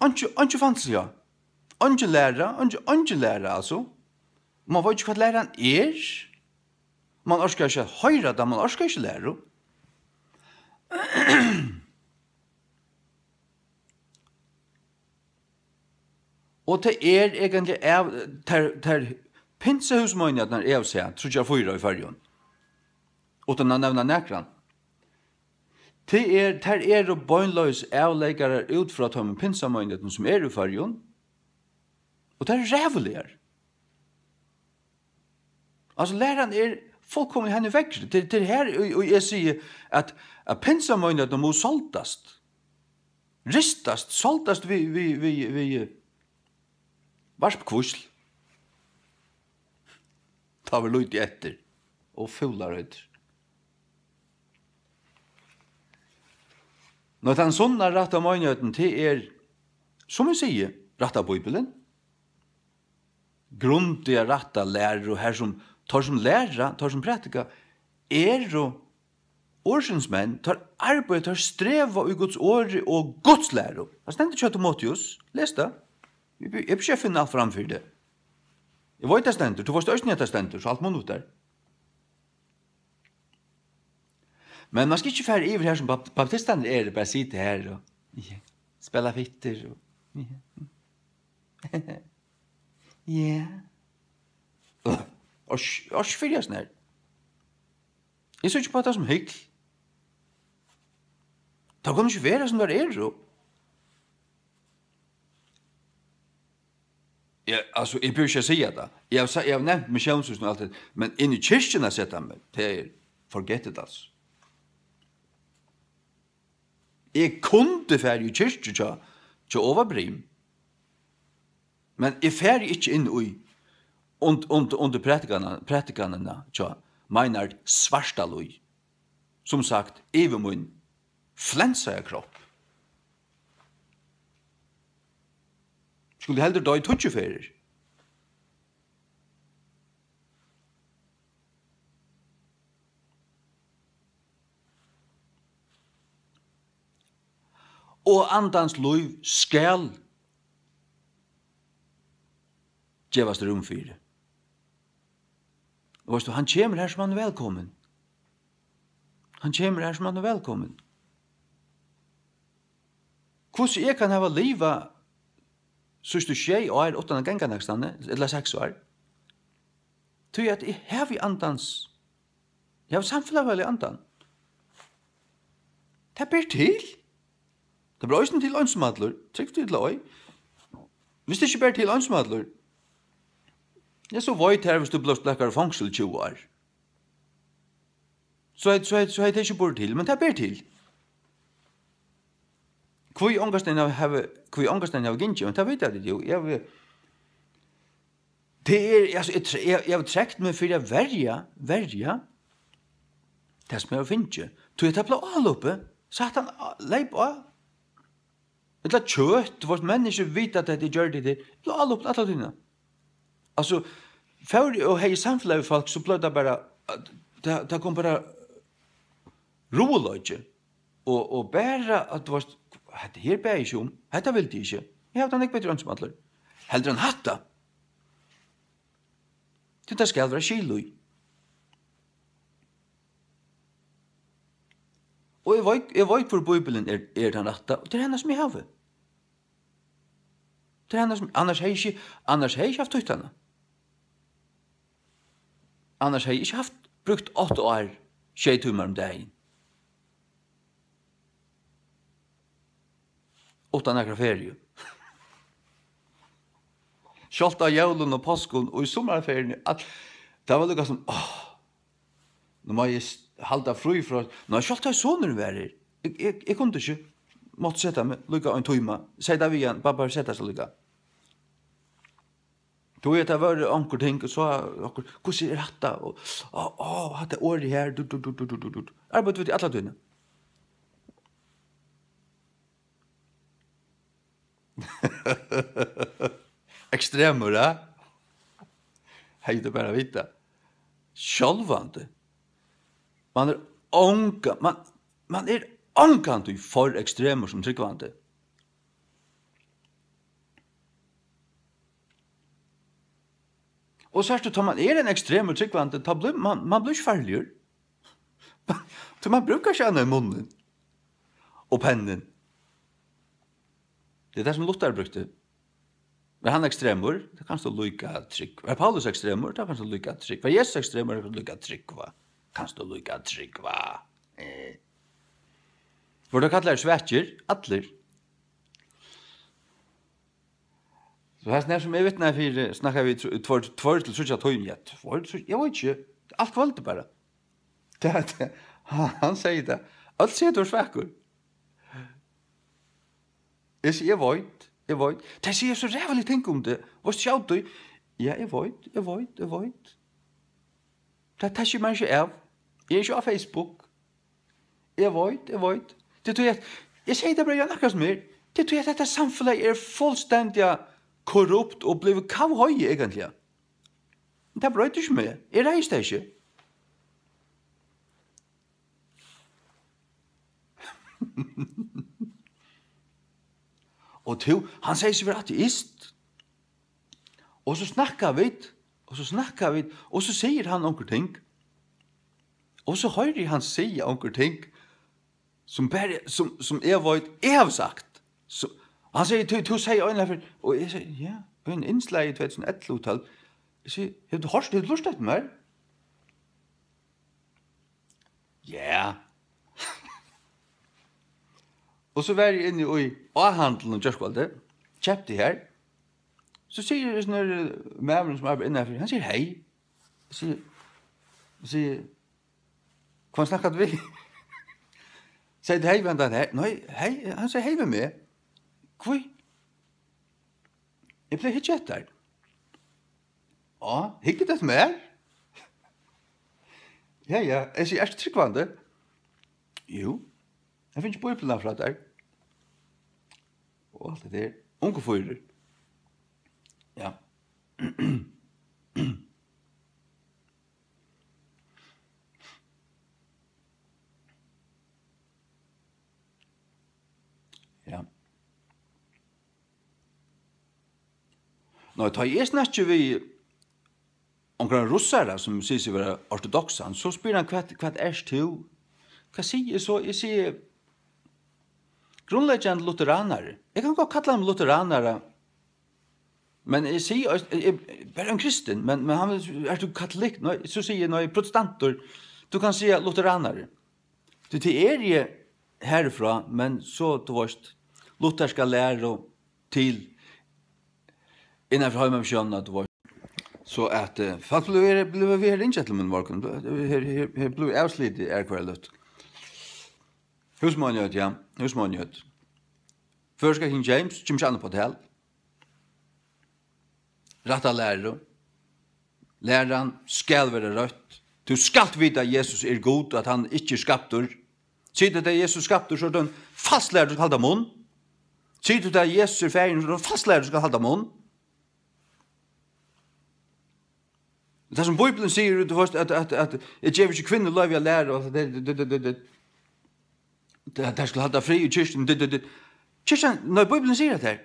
Einki, einki fantilsi á. Eingin læra, eingin, eingin læra, altso. Man veit ikki, hvat læran er. Man orkar ikki at hoyra tað, man orkar ikki læru. Og tað er eigentliga av, tær, tær pinsahúsmeinighetirnar, eg havi sæð, tríggjar, fýra í Føroyum, uttan at nevna nakran. Tað er, tær eru beinleiðis avleikarar út frá teimum pinsameinighetunum, sum eru í Føroyum, og tær eru ræðuligar. Altso, læran er fullkomiliga henni veðrið. Tað, tað er her, og, og eg sigi, at, at pinsameinighetin má soldast, ristast, soldast við, við, við, við, eh, varpkvísl. Tá verður lítið eftir, og fúlar høvdir. Nei, tann sunna, rætta meinigheitin, tað er, sum eg sigi, rætta Bíbilin, grundiga rætta læru, har sum teir sum læra, teir sum prædika, eru orðsins menn, teir arbeiða, teir streva í Guds orði og Guds læru. Tað stendur hjá Timoteus, les tað. Eg be-, eg byrji at finna alt fram fyri teg. Eg veit, tað stendur, tú veitst eisini, at tað stendur, so halt munn út har. Men man skal ikki fara yvir her, sum bap-, baptistarnir eru, bara sita her og, ja, spæla fittur og, ja. Ja. Og s-, og ikki fyrja snar. Eg síggi ikki upp á tað sum hygl. Tað kann ikki vera, sum tað er, og Ja, altso, eg behøvi ikki at siga tað. Eg havi sa-, eg havi nevnt missiónshúsini og alt tað, men inn í kirkjuna at seta meg, tað er, forget it, altso. Eg kundi farið í kirkju hjá, hjá Ova Briem, men eg fari ikki inn í, und-, und-, undir prædikanina, prædikanina hjá Meinhard Svartalíð. Sum sagt, yvir mín flensaða kropp. Skuldi heldur doyð tíggju ferðir. Og andans lív skal gevast rúm fyri. Og veitst tú, hann kemur har sum hann er vælkomin. Hann kemur har sum hann er vælkomin. Hvussu eg kann hava livað síðstu sjey ár uttan at ganga nakrastaðni, ella seks ár, tí at eg havi andans, eg havi samfelagsliga andan. Tað ber til. Tað ber eisini til einsamallur, trúgv tí ella ei. Viss tað ikki ber til einsamallur, ja, so veit tað, viss tú bleivst blakaður í fongsul í tjúgu ár. So hevði, so hevði, so hevði tað ikki borið til, men tað ber til. Hví ongastaðni havi, hví ongastaðni havi gingið, men tað vita tit jú. Eg havi, tað er, altso, eg tre-, eg, eg havi trekt meg fyri at verja, verja tað, sum eg havi fingið. Tí at tað bleiv álopið, Satan á-, leyp á. Ella kjøt, tú veitst, menniskju vita, at tað er gjørt í tær, bleiv álopið alla tíðina. Altso, fór eg og hevði samfelag við fólk, so bleiv tað bara, tað, tað kom bara ruðuleiki. Og, og bara, at tú veitst, hetta her bað eg ikki um, hetta vildi eg ikki. Eg havi tað nógv betri eins sum allir. Heldur enn hatta. Tí tað skal vera skil í. Og eg veit, eg veit, hvør Bíbilin er, er tann rætta, og tað er hana, sum eg havi. Tað er hana, sum, annars hevði eg ikki, annars hevði eg ikki havt týtt hana. Annars hevði eg ikki havt brúkt átta ár, sjey tímar um dagin. Uttan nakra feriu. Sjálvt á jólum og páskum og í summarferiuni, alt, tað var líka sum, áh, nú má eg s-, halda frí frá, nei, sjálvt tá sonurin var her, eg, eg, eg kundi ikki, mátti seta meg líka ein tíma, segði tað við hann, babba, set teg so líka. Tú veit, tað vóru onkur ting, og so onkur, hvussu er hatta? Og, á, á, hatta orðið her, du, du, du. Arbeiddu vit alla tíðina. Ekstremur, ja? Hevði tú bara vitað. Sjálvandi. Man er onga-, man, man er ongantíð for ekstremur sum trúgvandi. Og sært tú, tá man er ein ekstremur trúgvandi, tá blívur man, man blívur ikki farligur. Tí man brúkar ikki annað enn munnin og pennin. Tað er tað, sum Luther brúkti. Var hann ekstremur? Tað kanst tú líka trúgva. Var Paulus ekstremur? Tað kanst tú líka trúgva. Var Jesus ekstremur? Tað kanst tú líka trúgva. Kanst tú líka trúgva. Eh. Vóru teir kallaðir svakir? Allir. So hesin her, sum eg vitnaði fyri, snakkaðu vit tr-, tveir, tveir til tríggjar tímar. Ja, tveir, tríggjar, eg veit ikki. Alt kvøldið bara. Tað, tað, hann, hann segði tað. Øll siga, tú ert svakur. Eg sigi, eg veit, eg veit. Tey siga so ræðulig ting um teg. Veitst tú, sjálv tú. Ja, eg veit, eg veit, eg veit. Tað taki eg mær ikki av. Eg eri ikki á Facebook. Eg veit, eg veit. Tað er tí at, eg sigi tað bara, Jan, akkurát sum er. Tað er tí at hetta samfelagið er fullstendiga korrupt og blivið kavhoyið, eigentliga. Men tað broytir ikki meg. Eg reiðist tað ikki. Og tú, hann segði seg vera ateist. Og so snakka vit, og so snakka vit, og so sigur hann onkur ting. Og so hoyri eg hann siga onkur ting, sum bara, sum, sum eg veit, eg havi sagt. So, hann segði, tú, tú segði eina ferð, og eg segði, ja, ein innslag í tvey túsund og ellivu, tólv. Eg sigi, hevur tú hoyrt, hevur tú lurtað eftir mær? Ja. Og so var eg inni í áhandlinum gjárkvøldið, keypti har. So sigur hesin her, eh, maðurin, sum arbeiðir innanfyri, hann sigur, hey. Eg sigi, eg sigi, hvønn snakkar tú við? Segði, hey, vent, hey, nei, hey, hann segði, hey við meg. Hví? Eg plagi at hyggja eftir. Á, hyggur tú eftir mær? Ja, ja, eg sigi, ert tú trúgvandi? Jú, eg fingi Bíbliuna frá tær. Og alt det der. Ungu fýrur. Ja. Ja. Nei, tá eg snakki við onkran russara, sum sigur seg vera ortodoksan, so spyr hann, hvat, hvat ert tú? Hvat sigi eg so? Eg sigi, grundleggjandi lutheranari. Eg kann gott kalla meg lutheranara, men eg sigi, eg, eg, bara ein kristin, men, men hann, ert tú katolikk? Nei, so sigi eg, nei, protestantur. Tú kann siga lutheranari. Tí tað eri eg herfrá, men so, tú veist, lutherska læru til innanfyri heimamissiónina, tú veist. So at, eh, fólk blivu, blivu við her ringja til mín morgun. Her, her, her blivu avslitið er hvørja løtu. Húsmóðinjøt, ja. Húsmóðinjøt. Føroyska King James, kemur ikki annað uppá tal. Rætta læru. Læran skal vera røtt. Tú skalt vita, at Jesus er Gud, og at hann ikki er skaptur. Sigur tú, at Jesus er skaptur, so er tað ein falsk læra, tú skal halda munn. Sigur tú, at Jesus er faðirin, so er tað ein falsk læra, tú skal halda munn. Tað sum Bíblian sigur, tú veist, at, at, at eg gevi ikki kvinnu loyvi at læra, og at tað, tað, tað, tað, tað, tað, tað skal halda frið í kirkjuni, tað, tað, tað. Kirkjan, nei, Bíblian sigur at tað.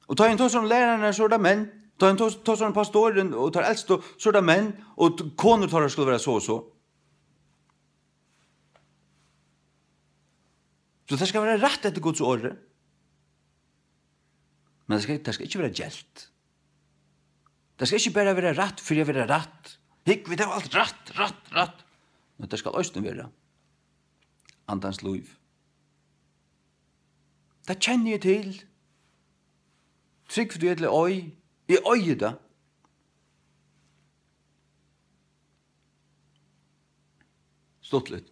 Og tá ein tosar um lærararnar, so er tað menn. Tá ein tos-, tosar um pastorin og teir elstu, so er tað menn, og t-, konur teirra skulu vera so og so. So tað skal vera rætt eftir Guds orði. Men tað skal, tað skal ikki vera gelt. Tað skal ikki bara vera rætt fyri at vera rætt. Hygg, vit hava alt rætt, rætt, rætt. Men tað skal eisini vera andans lív. Tað kenni eg til. Trúgv tú ella ei, eg eigi tað. Stuttligt.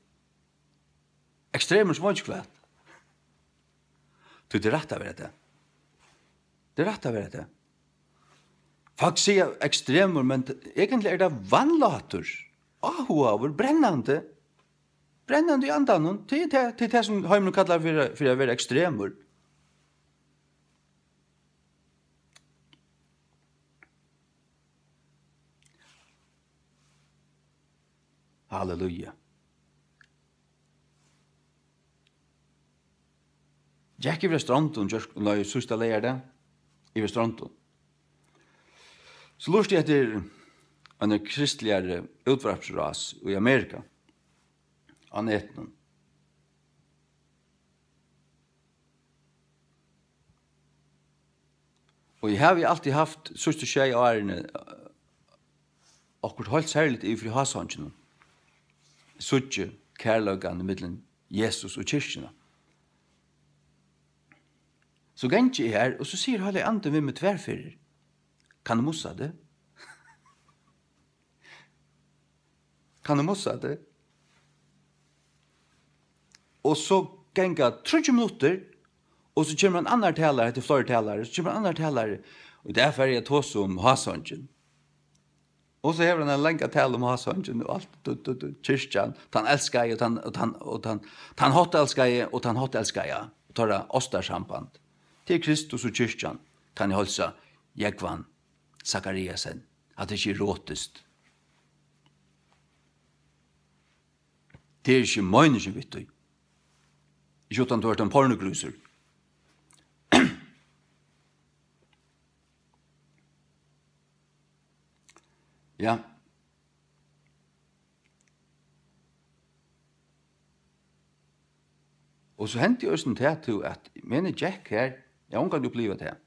Ekstremur sum veit ikki hvat. Tí tað er rætt at vera tað. Tað er rætt at vera tað. Fólk siga ekstremur, men t-, eigentliga er tað vanlátur, áhugaður, brennandi. Brennandi í andanum. Tað er tað, tað er tað, sum heimurin kallar fyri, fyri at vera ekstremur. Halleluja. Gekk yvir á Strondum, gjørt, nei, síðsta leygardag, yvir á Strondum. So lurti eg eftir eini kristligari útvarpsrás í Amerika á netinum. Og eg havi altíð havt síðstu sjey árini, eh, okkurt heilt serligt yvir fyri hásonginum. Síggi kærleikan millum Jesus og kirkjuna. So gangi eg har, og so sigur Heilagi Andin við meg tvær ferðir: "Kann eg mussa teg? Kann eg mussa teg?" Og so ganga tríggir minuttir, og so kemur ein annar talari, hetta er fleiri talarar, so kemur ein annar talari, og í dag fari eg at tosa um hásongin. Og so hevur hann eina langa talu um hásongin og alt, du, du, du, kirkjan, tann elskaði og tann, og tann, og tann, tann háttelskaði og tann háttelskaða, og teirra ástarsamband. Til Kristus og kirkjan kann eg heilsa Jógvan Zachariasen, at tað ikki er erotiskt. Tað er ikki meiningin við tí. Ikki uttan tú ert ein pornogrísur. Ja. Og so hendi eisini tað, tú, at meðan eg gekk har, eg havi ongantíð upplivað tað.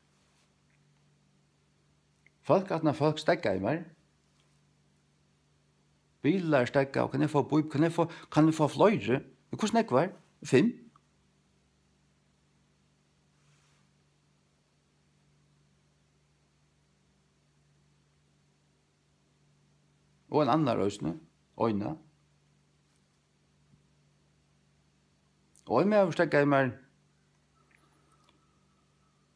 Fólk, aftan á fólk steðgaðu mær. Bilar steðgaðu, kann eg fáa bíb-, kann eg fáa, kann eg fáa fleiri? Hvussu nógvar? Fimm? Og ein annar eisini, eina. Og ein maður steðgaði mær.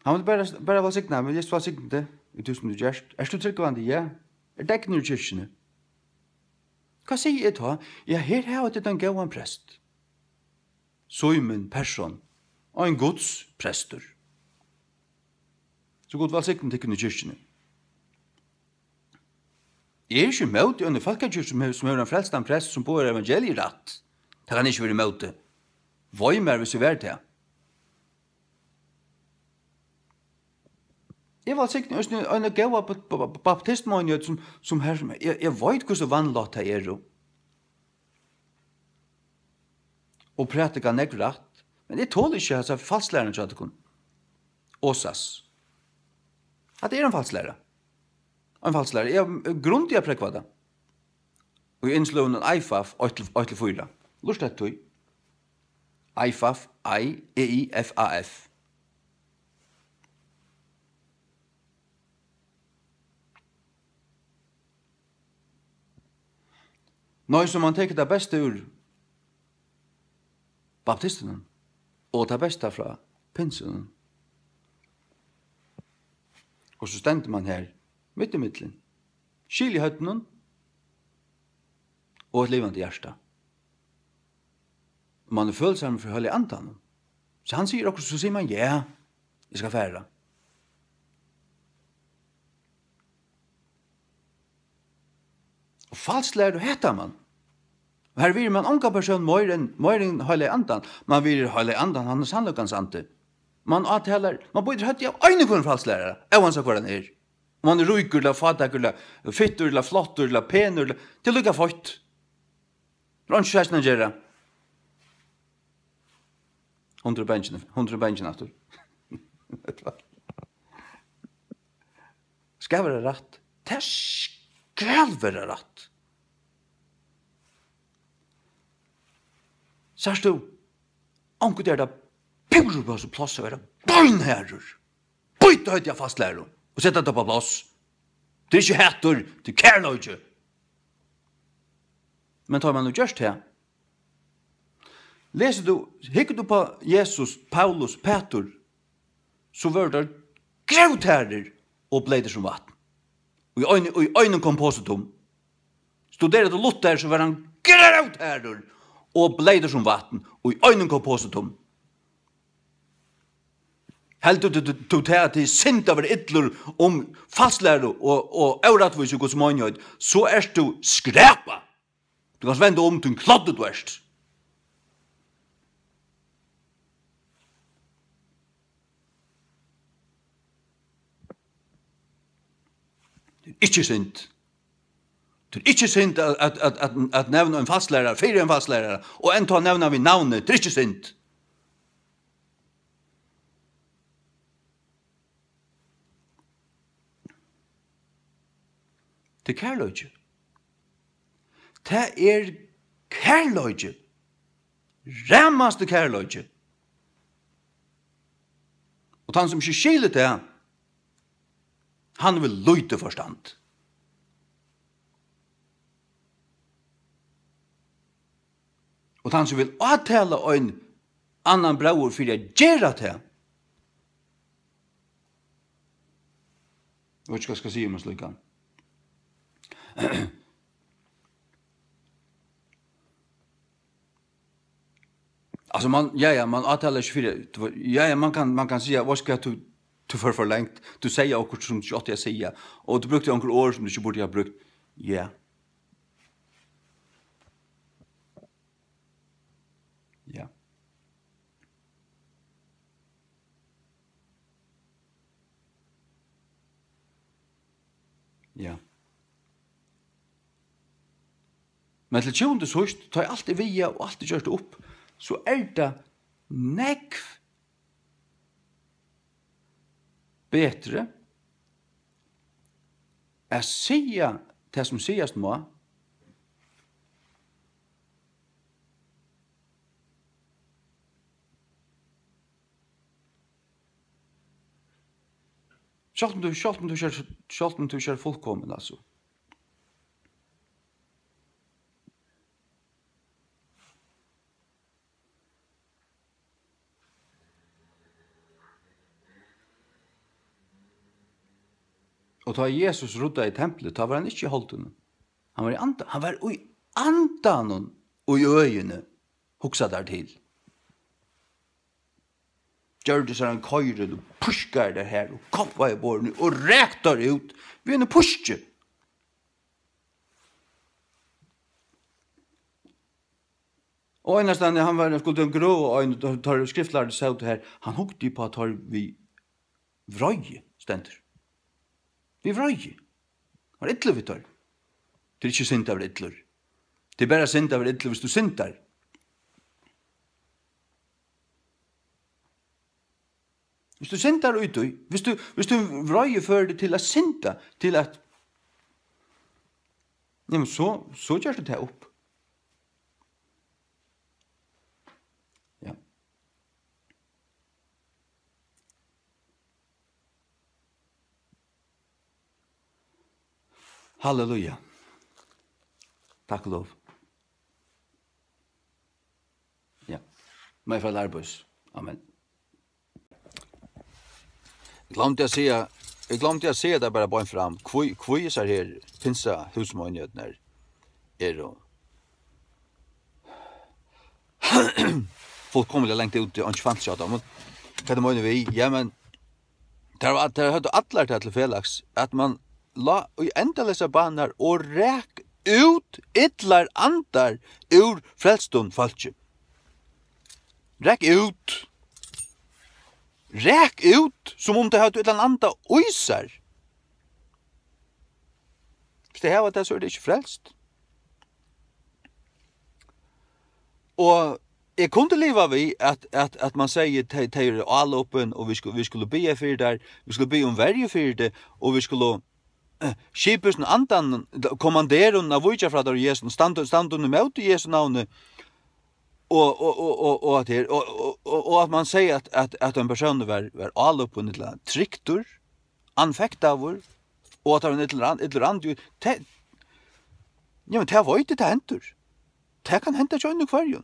Hann vil bara, bara vælsigna meg, Jesus vælsigni teg í tí sum tú gert. Ert tú trúgvandi? Ja. Ert tú egnur í kirkjuni? Hvat sigi eg tá? Ja, her hava tit ein góðan prest. Símun Persson, ein Guds prestur. So Gud vælsigni tykkum í kirkjuni. Eg eri ikki ímóti eini fólkakirkju sum hevur, sum hevur ein frelstan prest sum boðar evangeliið rætt. Tað kann eg ikki vera ímóti. Vei mær, hvis eg var tað. Eg vælsigni eisini eina góða ba-, ba-, ba-, baptistmeinigheit sum, sum her, sum eg, eg veit hvussu vanlát tey eru. Og prædika nógv rætt. Men eg toli ikki hasa falslæruna hjá tykkum. Osas. Hatta er ein falslæra. Ein falslæra. Eg havi grundiga prógvað tað. Og í innsløgunum IFAF eitt til, eitt til fýra. Lurta eftir tí. IFAF, I, E I F A F. Nei, so mann tekur tað besta úr baptistunum og tað besta frá pinsunum. Og so stendur mann her mitt í millum, skil í høvdinum og eitt livandi hjarta. Og mann er følsamur fyri Heilaga Andanum. So hann sigur okkurt, so sigur mann, ja, eg skal fara. Og falslæru hatar mann. Og her virðir mann ongan persón meir enn, meir enn Heilaga Andan. Mann virðir Heilaga Andan, hann er sannleikans andi. Mann átalar, mann bítur høvdið av einum hvønn falslærara, óansæð hvør hann er. Um hann er ríkur ella fátækur ella fittur ella flottur ella penur ella, tað er líka feitt. Tað er einki sum hann kann gera. Hundur er bangin, hundur er bangin aftur. Skal vera rætt. Tað skal vera rætt. Sært tú? Onkuntíð er tað púra upp á sítt pláss at vera beinharður. Bíta høvdið av falslæru og seta tað upp á pláss. Tað er ikki hatur, tað er kærleiki. Men tá man nú gjørt tað, lesur tú, hyggur tú upp á Jesus, Paulus, Pætur, so vóru teir grótharðir og bleytir sum vatn. Og í ein-, í einum kompositum. Studerar tú Luther, so var hann grótharður og bleytur sum vatn, og í einum kompositum. Heldur tú, tú, tú tað, at tað er synd at vera illur um falslæru og, og órættvísi í Guds meinigheit, so ert tú skrapa. Tú kanst venda um, tín kloddi tú ert. Tað er ikki synd. Tað er ikki synd at, at, at, at, at nevna ein falslærara fyri ein falslærara, og enntá nevna við navni. Tað er ikki synd. Tað er kærleiki. Tað er kærleiki. Ramasti kærleiki. Og tann sum ikki skilir tað, hann hevur lítið forstand. Og tann sum vil átala ein annan bróður fyri at gera tað, eg veit ikki, hvat eg skal siga um ein slíkan. Altso, man, ja, ja, man átalar ikki fyri, tú veit, ja, ja, man kann, man kann siga, "Veitst tú hvat, tú, tú fór for langt, tú segði okkurt sum tú ikki átti at siga, og tú brúkti onkur orð sum tú ikki burdi hava brúkt." Ja. Ja. Ja. Men til tjúgunda og síðst, tá ið alt er viðað og alt er gjørt upp, so er tað nógv betri at siga tað, sum sigast má, sjálvt um tú, sjálvt um tú ikki ert, sjálvt um tú ikki ert fullkomin, altso. Og tá Jesus ruddaði templið, tá var hann ikki í holdinum. Hann var í anda, hann var í andanum og í øðini, hugsa tær til. Gjørdi sær ein koyr og pískaði tær har og koppaði borðini og rak tær út við einum píski. Og einastandi, hann var, skuldi hann grøva ein, og teir skriftlærdu sótu har, hann hugdi upp á teir við vreiði, stendur. Við vreiði. Hann var illur við teir. Tað er ikki synd at vera illur. Tað er bara synd at vera illur, viss tú syndar. Viss tú syndar í tí, viss tú, viss tú vreiði førir teg til at synda, til at, jamen, so, so gert tú tað upp. Ja. Halleluja. Takk og lov. Ja. Meir frá Larbus. Amen. Eg gloymdi at siga, eg gloymdi at siga tað bara beint fram. Hví, hví hesar her pinsa húsmeinighetirnar eru fullkomiliga langt úti og ikki fanst hjá teimum. Hvat eg meini við, ja, men tær var, tær høvdu allar tað til felags, at man lá í endaleysar banar og rak út illar andar úr frelstum fólki. Rak út. Rak út, sum um tey høvdu illan anda í sær. Viss tey hava tað, so eru tey ikki frelst. Og eg kundi liva við, at, at, at man segði, tey, tey eru álopin, og vit sku-, vit skulu biðja fyri tær, vit skulu biðja um verju fyri tey, og vit skulu, eh, skipa hesum andan, kommandera honum at víkja frá tær í Jesu, standa, standa honum ímóti í Jesu navni, og, og, og, og, og at her, og, og, og, og at man segði, at, at, at ein persónur var, var álopin ella tryktur, anfektaður, og at tað var ein illur an-, illur andi, tað, ja, men tað veit eg, tað hendir. Tað kann henda hjá einum hvørjum.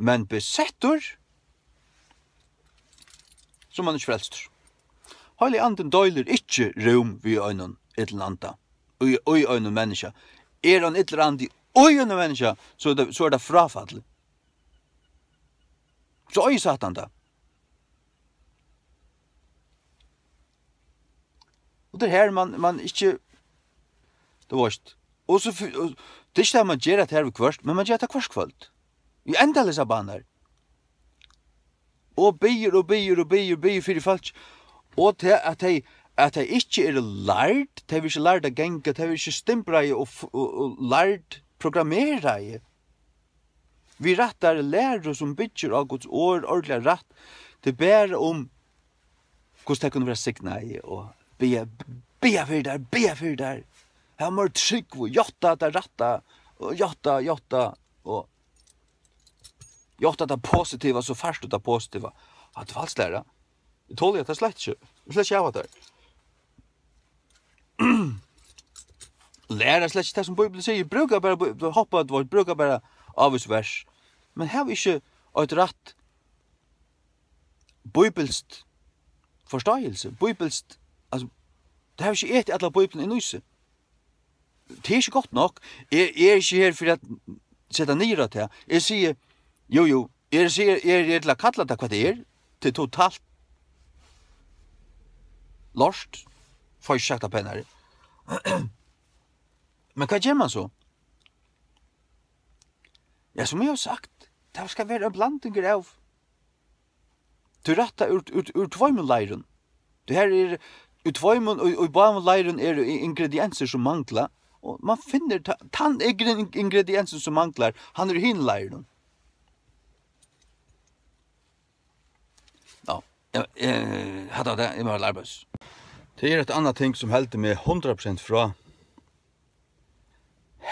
Men besettur, so er man ikki frelstur. Heilagi Andin deilir ikki rúm við einum illum anda, í, í einum menniskja. Er ein illur andi í einum menniskja, so er tað, so er tað fráfallið. So eigur Satan tað. Og tað er her, man, man ikki, tú veist. Og so, og, tað er ikki tað, man ger tað her viðhvørt, men man ger tað hvørt kvøld. Í endaleysar banar. Og biður og biður og biður, biður fyri fólk. Og til at tey at tey ikki eru lærd, tey verða ikki lærd at ganga, tey verða ikki stimbraði og, f- og, og lærd, programmeraði við rættari læru, sum byggir á Guds orð, ordiliga rætt. Tað er bara um, hvussu tey kunnu vera signaði og biðja, biðja fyri tær, biðja fyri tær. Hav meir trúgv og játta tað rætta, og játta, játta, og játta tað positiva, so fært tú tað positiva. Hatta er falsk læra. Eg toli hatta slett ikki. Eg vil slett ikki hava tað. Læra slett ikki tað, sum Bíblian sigur. Brúka bara Bí- hoppa, tú veit, brúka bara ávís vers. Men hav ikki eitt rætt bíbilskt forståelse. Bíbilskt, altso, tað havi ikki etið alla Bíblian inn í seg. Tað er ikki gott nokk. Eg, eg eri ikki her fyri at seta niður á tað. Eg sigi, jú, jú, eg sigi, eg eri til at kalla tað, hvat tað er. Tað er totalt lort, fái eg ikki sagt tað penari. Men hvat ger man so? Ja, sum eg havi sagt, tað skal vera ein blandingur av, tú rætta úr, úr, úr tveimum leirum. Tað her er, í tveimum, í, í báðum leirum eru i- ingrediensir sum mangla, og man finnur ta- tann ingre- ingrediensin sum manglar, hann er í hinum leirinum. Ja, ja, eh, hatta var tað, eg má læra bøs. Tað er eitt annað ting sum heldur meg hundrað prosent frá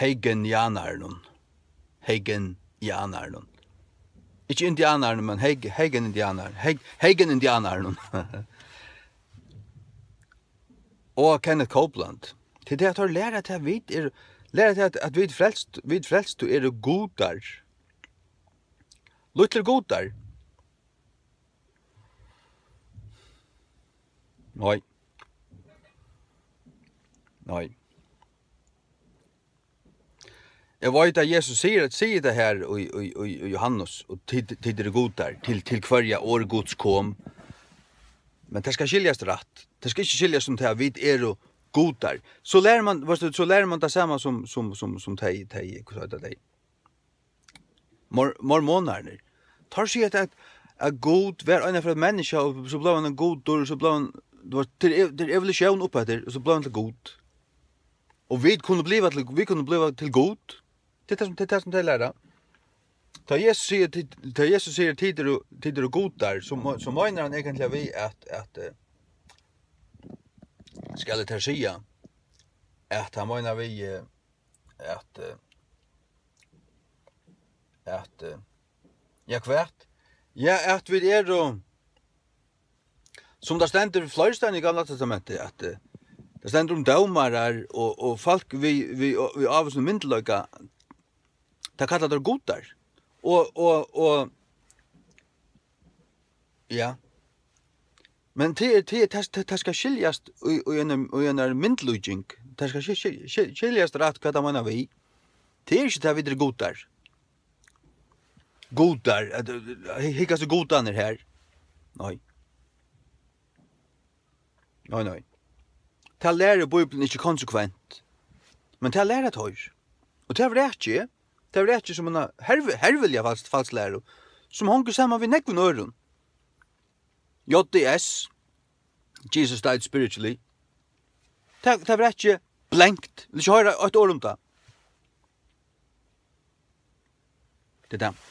Hegenianarunum. Hegenianarunum. Ikki indianarunum, men Heg- Hegen-indianar-, Heg- Hegen-indianarunum. Og Kenneth Copeland. Til tað at teir læra, at vit er, læra til at, at vit frelst, vit frelstu eru gudar. Lítlir gudar. Nei. Nei. Eg veit at Jesus sigur, sigur tað her í, í, í, í Johannes, og tit, tit eru gudar, til, til hvørja orð Guds kom. Men tað skal skiljast rætt. Tað skal ikki skiljast sum tað at vit eru gudar. So lærir man, veitst tú, so lærir man tað sama sum, sum, sum, sum tey, tey, hvussu heita tey? Mor- mormonarnir. Teir siga at, at, at Gud var ein fyri eitt menniskja, og so bleiv hann ein gudur, og so bleiv hann, tú veitst, tað er ev- tað er evolusjón upp eftir, og so bleiv hann til Gud. Og vit kunnu bliva til, vit kunnu bliva til Gud. Tað er tað sum, tað er tað sum tey læra. Tá Jesus sigur, tit- tá Jesus sigur, tit eru, tit eru gudar, so, mo- so meinar hann eigentliga við at, at, eh, skal eg tær siga, at hann meinar við, eh, at, eh, at, eh, ja, hvat? Ja, at vit eru, sum tað stendur fleiri staðir í Gamla Testamenti, at, eh, tað stendur um dómarar og, og fólk við, við, við ávísum myndugleika, tað kalla teir gudar. Og, og, og, ja. Men tað er, tað er, tað, tað, tað skal skiljast í, í einum, í einari myndlíking. Tað skal skil- skil- skil- skiljast rætt, hvat tað meinar við. Tað er ikki tað, vit eru gudar. Gudar, at, eh, hy- hygg, hasi gudarnir her. Nei. Nei, nei. Tað lærir Bíblian ikki konsekvent. Men tað læra teir. Og tað vraki eg. Tað vraki eg sum eina herv- herviliga falsk, falsk læru, sum hongur saman við nógvum øðrum. J D S, Jesus Died Spiritually. Tað, tað vraki eg blankt. Vil ikki hoyra eitt orð um tað. Tað er tað.